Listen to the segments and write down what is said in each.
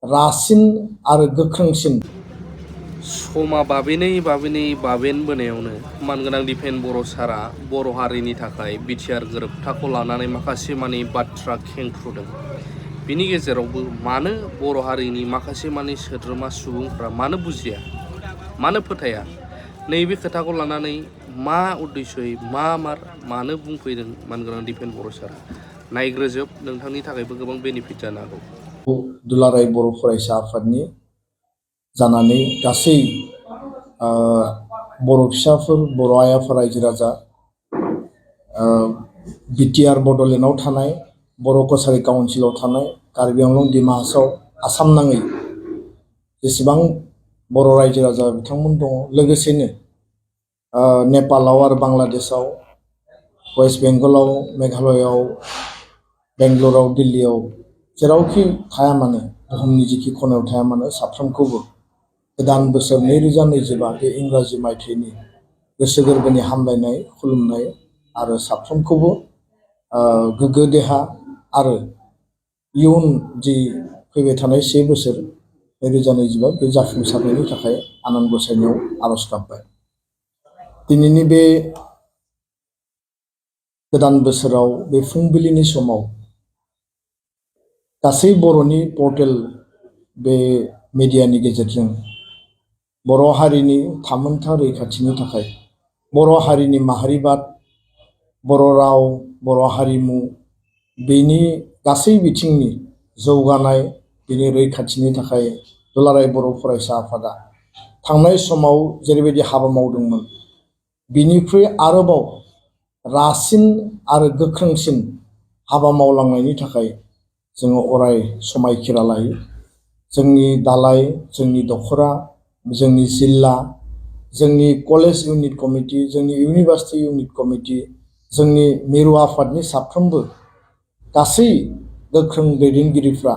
रासिन आरो गोख्रोंसिन समा बाबेनबोनायावनो मानगोनां दिपेन बर' सारा बर' हारिनि थाखाय बिटिआर गोरोबथाखौ लानानै माखासे मानि बाथ्रा खेंफ्रुदों। बिनि गेजेरावबो मानो बर' हारिनि माखासे मानि सोद्रोमा सुबुंफ्रा मानो बुजिया, मानो फोथाया, नैबे खोथाखौ लानानै मा उद्देश्यै मानो बुंफैदों मानगोनां दिपेन बर' सारा? नायग्रोजोब, नोंथांनि थाखायबो गोबां बेनिफिट जानो हागौ। दुलाराय बर' फरायसा आफादनि जानानै गासै बर' फिसाफोर, बर' आइ आफा, रायजो राजा, बिटिआर बड'लेण्डआव थानाय, बर' कसारि काउन्सिलाव थानाय, कार्बि आंलं, डिमा हासाव, आसाम नाङै जेसेबां बर' रायजो राजा बिथांमोन दङ, लोगोसेनो नेपालाव आरो बांलादेशआव, वेस्ट बेंगलाव, मेघालयआव, बेंगलराव, दिल्लीआव जेरावखि थाया मानो, बुहुमनि जिखि खनायाव थाया मानो, साफ्रोमखौबो गोदान बोसोर 2025 बे इंराजि मायथाइनि गोसो गोरबोनि हामलायनाय, खुलुमनाय आरो साफ्रोमखौबो गोग्गो देहा आरो इयुन जि फैबाय थानाय 1 बोसोर 2025 बे जाफुंसारनायनि थाखाय आनान गसाइनियाव आरज गाबबाय। दिनैनि बे गोदान बोसोराव बे फुंबिलिनि समाव गासै बर'नि पर्टेल बे मिडियानि गेजेरजों बर' हारिनि थामोनथा रैखाथिनि थाखाय, बर' हारिनि माहारिबाद, बर' राव, बर' हारिमु बेनि गासै बिथिंनि जौगानाय, बेनि रैखाथिनि थाखाय दुलाराय बर' फरायसा आफादा थांनाय समाव जेरैबायदि हाबा मावदोंमोन, बिनिख्रुइ आरोबाव रासिन आरो गोख्रोंसिन हाबा मावलांनायनि थाखाय जोङो अराय समायखिरा लायो। जोंनि दालाय, जोंनि दखरा, जोंनि जिल्ला, जोंनि कलेज इउनिट कमिटि, जोंनि इउनिभार्सिटि इउनिट कमिटि, जोंनि मिरु आफादनि साफ्रोमबो गासै गोख्रों दैदेनगिरिफ्रा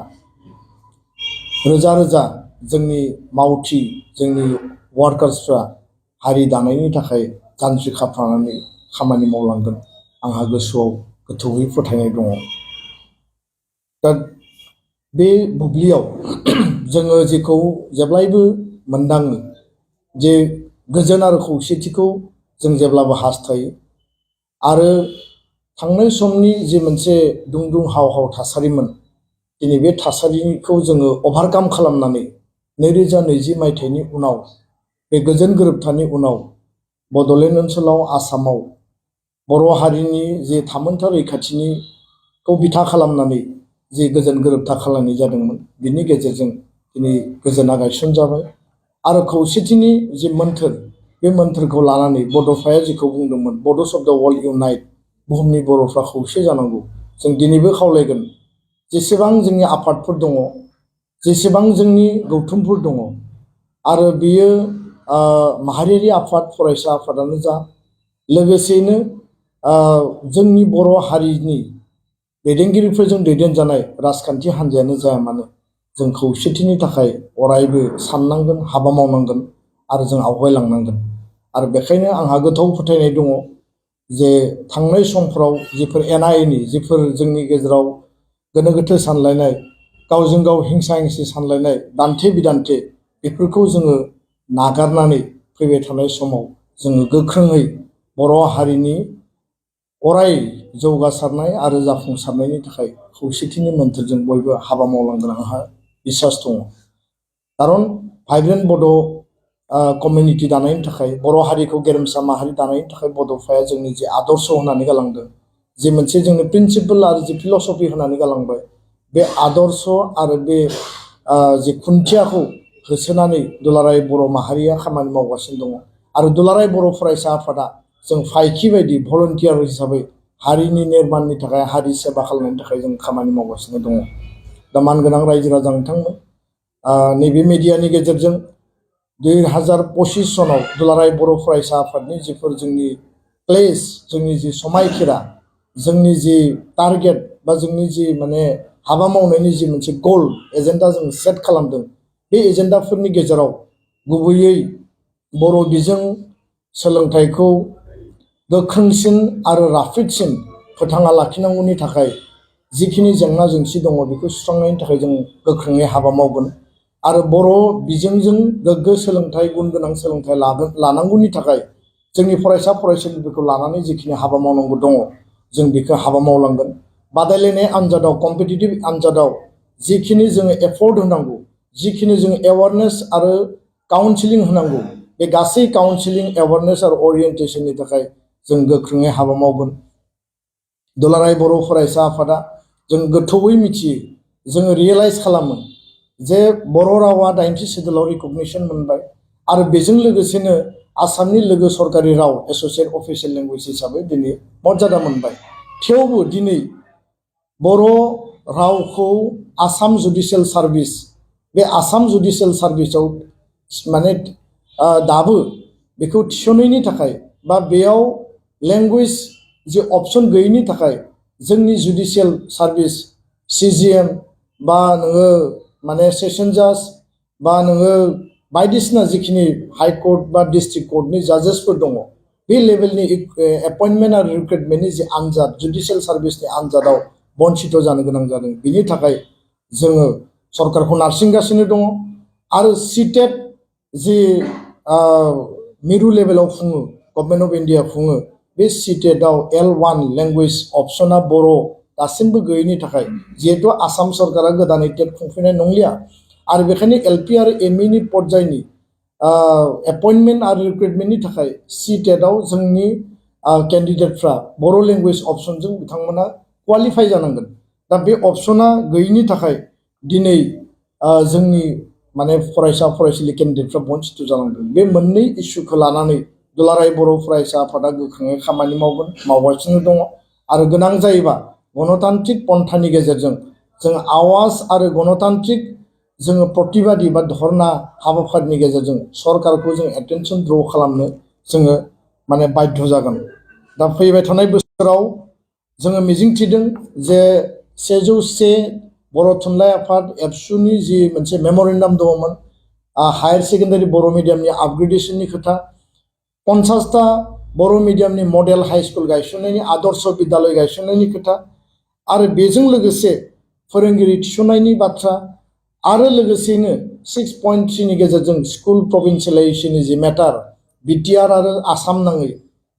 रोजा रोजा जोंनि मावथि, जोंनि वार्कार्सफ्रा हारि दानायनि थाखाय जान्जि खाफ्रानानै खामानि मावलांगोन, आंहा गोसोआव गोथौयै फोथायनाय दङ। दा बे बुब्लियाव जोङो जेखौ जेब्लायबो मोनदाङो जे गोजोन आरो खौसेथिखौ जों जेब्लाबो हास्थायो आरो थांनाय समनि जे मोनसे दुं हाव हाव थासारिमोन, दिनै बे थासारिखौ जोङो अभारकाम खालामनानै 2020 मायथाइनि उनाव बे गोजोन गोरोबथानि उनाव बड'लेण्ड ओनसोलाव, आसामाव बर' हारिनि जे थामोनथा रैखाथिनिखौ बिथा खालामनानै जे गोजोन गोरोबथा खालामनाय जादोंमोन, बिनि गेजेरजों दिनै गोजोना गायसनजाबाय आरो खौसेथिनि जे मोन्थोर, बे मोन्थोरखौ लानानै बड'फाया जेखौ बुंदोंमोन, बड'स अफ द वर्ल्ड इउनाइट, बुहुमनि बर'फ्रा खौसे जानांगौ, जों दिनैबो खावलायगोन जेसेबां जोंनि आफादफोर दङ, जेसेबां जोंनि गौथुमफोर दङ आरो बियो माहारियारि आफाद, फरायसा आफादानो जा, लोगोसेयैनो जोंनि बर' हारिनि दैदेनगिरिफोरजों दैदेनजानाय राजखान्थि हान्जायानो जाया मानो, जों खौसेथिनि थाखाय अरायबो साननांगोन, हाबा मावनांगोन आरो जों आवगायलांनांगोन। आरो बेखायनो आंहा गोथौ फोथायनाय दङ जे थांनाय समफ्राव जिफोर एना एनि, जिफोर जोंनि गेजेराव गोनो गोथो सानलायनाय, गावजों गाव हिंसा हिंसि सानलायनाय, दान्थे बिदान्थे, बेफोरखौ जोङो नागारनानै फैबाय थानाय समाव जोङो गोख्रोङै बर' हारिनि अराय जौगासारनाय आरो जाफुंसारनायनि थाखाय खौसेथिनि मोन्थोरजों बयबो हाबा मावलांगोन आंहा बिसास दङ। खारन भाइब्रेन्ट बड' कमिउनिटि दानायनि थाखाय, बर' हारिखौ गेरेमसा माहारि दानायनि थाखाय बड'फाया जोंनि जे आदर्श होनानै गालांदों, जे मोनसे जोंनि प्रिन्सिपल आरो जे फिलसफि होनानै गालांबाय, बे आदर्श आरो बे जे खुन्थियाखौ होसोनानै दुलाराय बर' माहारिया खामानि मावगासिनो दङ। आरो दुलाराय बर' फरायसा आफादा जों फायखि बायदि भलन्टियार हिसाबै हारिनि निर्माणनि थाखाय, हारि सेबा खालामनायनि थाखाय जों खामानि मावगासिनो दङ। दा मानगोनां रायजो राजा नोंथांमोन, नैबे मिडियानि गेजेरजों 2025 सनाव दुलाराय बर' फरायसा आफादनि जिफोर जोंनि प्लेस, जोंनि जि समायखिरा, जोंनि जि टारगेट बा जोंनि जि माने हाबा मावनायनि जि मोनसे गल एजेन्डा जों सेट खालामदों, बे एजेन्डाफोरनि गेजेराव गुबैयै बर' बिजों सोलोंथाइखौ गोख्रोंसिन आरो राफोदसिन फोथांना लाखिनांगौनि थाखाय जिखिनि जेंना जेंसि दङ बेखौ सुस्रांनायनि थाखाय जों गोख्रोङै हाबा मावगोन आरो बर' बिजोंजों गोग्गो सोलोंथाइ गुन गोनां सोलोंथाइ लानांगौनि थाखाय जोंनि फरायसा फरायसुलिफोरखौ लानानै जिखिनि हाबा मावनांगौ दङ जों बेखौ हाबा मावलांगोन बादायलायनाय आनजादाव कम्पिटिटिभ आनजादाव जिखिनि जोङो एफर्ट होनांगौ जिखिनि जोङो एवारनेस आरो काउन्सिलिं होनांगौ बे गासै काउन्सिलिं एवारनेस आरो अरियेन्टेसननि थाखाय जों गोख्रोङै हाबा मावगोन दुलाराय बर' फरायसा आफादा जों गोथौयै मिथियो जोङो रियेलाइज खालामो जे बर' रावा 80 सिडुलाव रिकगनिसन मोनबाय आरो बेजों लोगोसेनो आसामनि लोगो सरकारि राव एस'सियेट अफिसियेल लेंगुवेज हिसाबै दिनै मर्यादा मोनबाय थेवबो दिनै बर' रावखौ आसाम जुडिसियेल सार्भिस बे आसाम जुडिसियेल सार्भिसाव माने दाबो बेखौ थिसननायनि थाखाय बा बेयाव लेंगुवेज जे अपसन गैयैनि थाखाय जोंनि जुडिसियेल सार्भिस CGM बा नोङो माने सेसन जाज बा नोङो बायदिसिना जिखिनि हाइकर्ट बा डिस्ट्रिक्ट कर्टनि जाजेसफोर दङ बे लेभेलनि एपइन्टमेन्ट आरो रिक्रुटमेन्टनि जे आनजाद जुडिसियेल सार्भिसनि आनजादाव बन्सित जानो गोनां जादों बिनि थाखाय जोङो सरकारखौ नारसिनगासिनो दङ आरो CTET जि मिरु लेभेलाव खुङो गभर्नमेन्ट अफ इन्डिया खुङो बे CTETआव L1 लेंगुवेज अपसना बर' दासिमबो गैयैनि थाखाय जिहेतु आसाम सरकारा गोदानै टेट खुंफिननाय नंलिया आरो बेखायनो LP आरो ME पर्यायनि एपइन्टमेन्ट आरो रिक्रुटमेन्टनि थाखाय CTETआव जोंनि केन्डिडेटफ्रा बर' लेंगुवेज अपसनजों बिथांमोना क्वालिफाइ जानांगोन दा बे अपसना गैयैनि थाखाय दिनै जोंनि माने फरायसा फरायसुलि केन्डिडेटफ्रा बन्सित जानांदों बे मोननै इस्युखौ लानानै दुलाराय बर' फरायसा आफादा गोख्रोङै खामानि मावगासिनो दङ आरो गोनां जायोबा गणतान्त्रिक पन्थानि गेजेरजों जों आवाज आरो गणतान्त्रिक जोङो प्रतिबादि बा धर्ना हाबाफारिनि गेजेरजों सरकारखौ जों एटेनसन द्र खालामनो जोङो माने बाध्य जागोन दा फैबाय थानाय बोसोराव जोङो मिजिंथिदों जे 101 बर' थुनलाइ आफाद एबसुनि जि मोनसे मेम'रेन्डाम दङमोन हायार सेकेन्डारि बर' मिडियामनि आपग्रेडेशननि खोथा 50टा बर' मिडियामनि मडेल हाई स्कुल गायसननायनि आदर्श बिद्यालय गायसननायनि खोथा आरो बेजों लोगोसे फोरोंगिरि थिसननायनि बाथ्रा आरो लोगोसेनो 6.3 नि गेजेरजों स्कुल प्रभिन्सियेलाइजेसननि जि मेटार बिटिआर आरो आसाम नाङै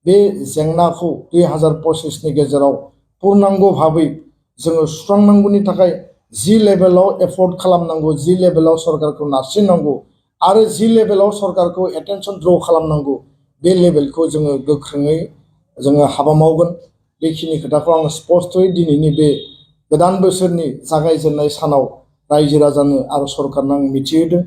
बे जेंनाखौ 2025 नि गेजेराव पूर्णांग भाबै जोङो सुस्रांनांगौनि थाखाय जि लेभेलाव एफर्ट खालामनांगौ जि लेभेलाव सरकारखौ नारसिननांगौ आरो जि लेभेलाव सरकारखौ एटेनसन द्र खालामनांगौ बे लेभेलखौ जोङो गोख्रोङै जोङो हाबा मावगोन बेखिनि खोथाखौ आं स्पष्टयै दिनैनि बे गोदान बोसोरनि जागायजेननाय सानाव रायजो राजानो आरो सरकारनो आं मिथिहोदों